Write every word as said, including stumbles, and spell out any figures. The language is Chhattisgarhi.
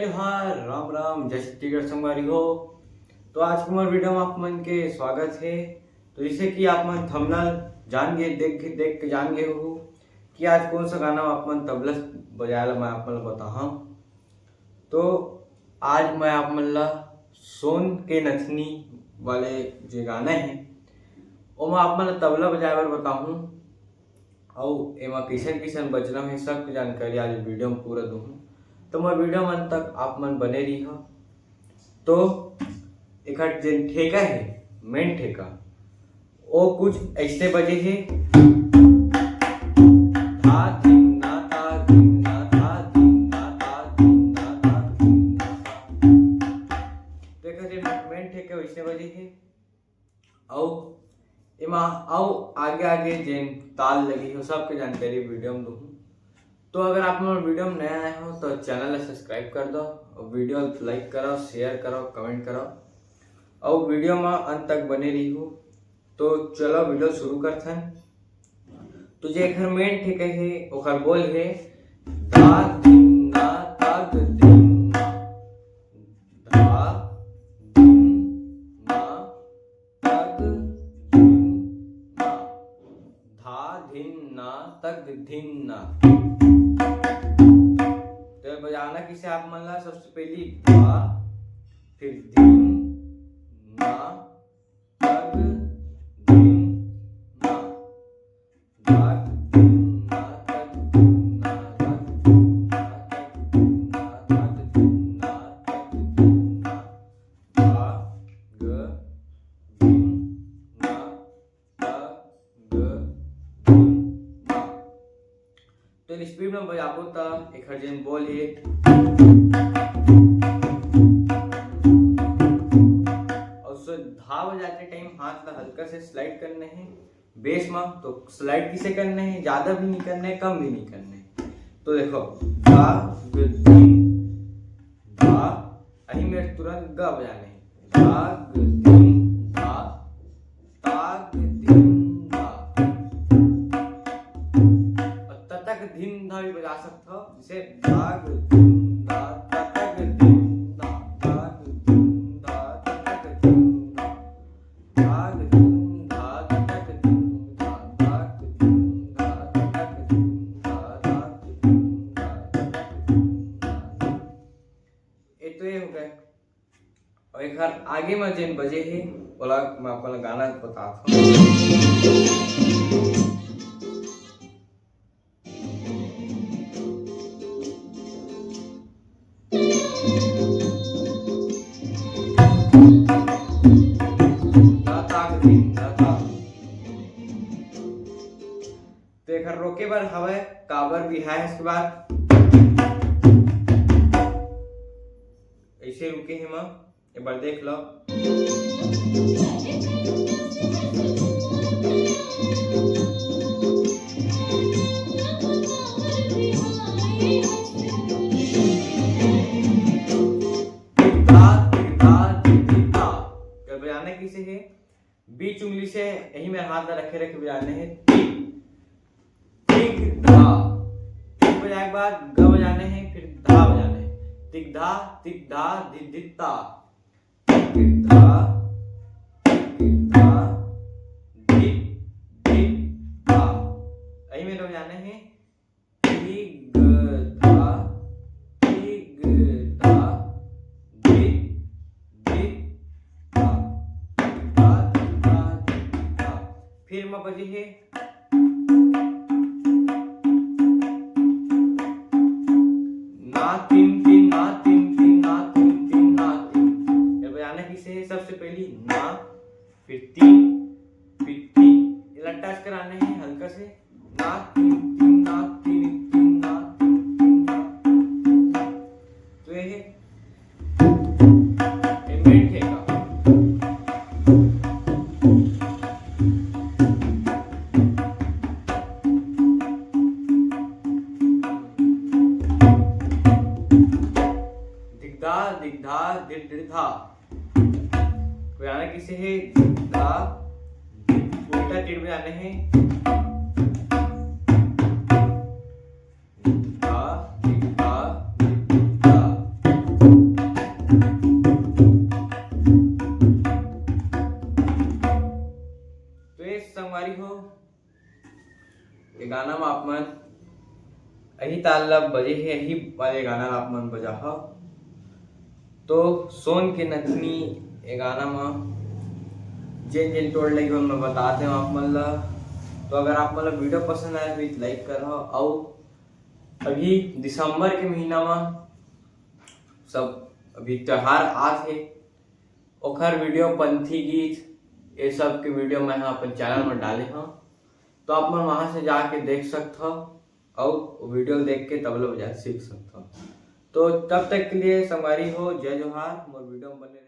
हाँ, राम राम, जय छत्तीसगढ़ संगवारी हो। तो आज के मोर वीडियो में आप मन के स्वागत है। तो जैसे कि आप मन थंबनेल जान गए, देख देख के जान गए हो कि आज कौन सा गाना आप मन तबला बजाए ला मैं आप मन ला बताहा। तो आज मैं आप मन ला सोन के नथनी वाले जो गाना है, ओमा आप मन ला तबला बजाए बर बताहूँ। अउ एमा कइसन कइसन बजना हे, सबके जानकारी आज वीडियो में पूरा दूहूँ। तो मोर वीडियो में अंत तक आप मन बने रहिहा। तो एकर जेन ठेका हे, मेन ठेका, ओ कुछ ऐसने बजे हे। धा धिन ना ता धिन ना धा धिन ना ता धिन ना धा धिन ना ता। तो एकर जेन मेन ठेका वैसने बजे हे। अउ एमा अउ आगे आगे जेन ताल लगी हो, सबके जानकारी वीडियो में दूहूँ। तो अगर आप मन वीडियो में नया आए हो तो चैनल ला सब्सक्राइब कर दो, और वीडियो लाइक करो, शेयर करो, कमेंट करो, और वीडियो में अंत तक बने रहिहू। तो चलो वीडियो शुरू करथन। तो जे एकर मेन ठेका हे, ओकर बोल हे धा धिन ना तग धिन ना, धा धिन ना तग धिन ना, धा धिन ना तग धिन ना। तो बजाना किसे आप मन ला, सबसे पहली धा, फिर धिन ना तग धिन ना, धा धिन ना तग धिन ना, धा धिन ना तग धिन ना, धा धिन ना तग धिन ना, धा ग धिन ना तग धिन ना। तो स्पीड में बजाबो त एकर जेन बोल हे, और सो धा बजाते टाइम हाथ ला हल्का से स्लाइड करना है। बेस में तो स्लाइड किसे करना है, ज्यादा भी नहीं करना है, कम भी नहीं करना है। तो देखो धा ग धिन धा, अही में तुरंत ग बजाना है। धा ग धिन धा, ता ग धिन धा। और ततक धिन धा भी बजा सकते हो, जैसे धा ग धिन धा, ततक धिन धा, धा ग धिन धा, ततक धिन धा, धा ग धिन धा, ततक धिन धा, धा ग धिन धा, ततक धिन धा, धा ग धिन धा, ततक धिन धा। ये तो ये हो गया। और एक बार आगे में जेन बजे हे, ओला मैं अपन गाना बतात हूँ। तो एकर रोके बर हवय, काबर बिहाय इसके बाद ऐसे रुके हे माँ। एक बार देख लो। बजाना किसे है? बीच उंगली से यही में हाथ रखे रखे बजाने हैं। तिक धा। तिक बजाए के बाद ग बजाने हैं, फिर धा बजाने हैं। तिक धा, तिक धा, धित धित ता। तिक धा, तिक धा, धित धित ता। यही में बजाने हैं। तिक धा, तिक धा, धित धित ता। धा, धा, धा, धा। फिर मैं बजे है। ना तिन तिन, ना तिन तिन, ना तिन तिन, ना तिन। ये बजाना किसे है? सबसे पहली ना, फिर तीन, फिर तीन। ये टच कराने हैं हल्का से। ना तिन तिन, ना तिन तिन, ना तिन तिन, ना तिन तिन, ना। तो ये है। दिग्धा, दिग्धा, दिग्धा। बजाना किसे है? धा, उल्टा तीर बजाने हैं। धा, धा, धा। यही ताल ला बजे हे, यही वाले गाना ला आप मन बजाहव। तो सोन के नथनी ए गाना म जेन जेन टोल लगी, मैं बता देव आप मन ला। तो अगर आप मन ला वीडियो पसंद आए होही तो लाइक करहव। अउ अभी दिसंबर के महीना म सब अभी त्योहार आत हे, ओखर वीडियो, पंथी गीत, ये सब के वीडियो मैं ह अपन चैनल म डाले हव। तो आप मन वहां से जाके देख सकथव अउ वीडियो देख के तबला बजाए सीख सकथव। तो तब तक के लिए संगवारी हो, जय जोहार। मोर वीडियो में बने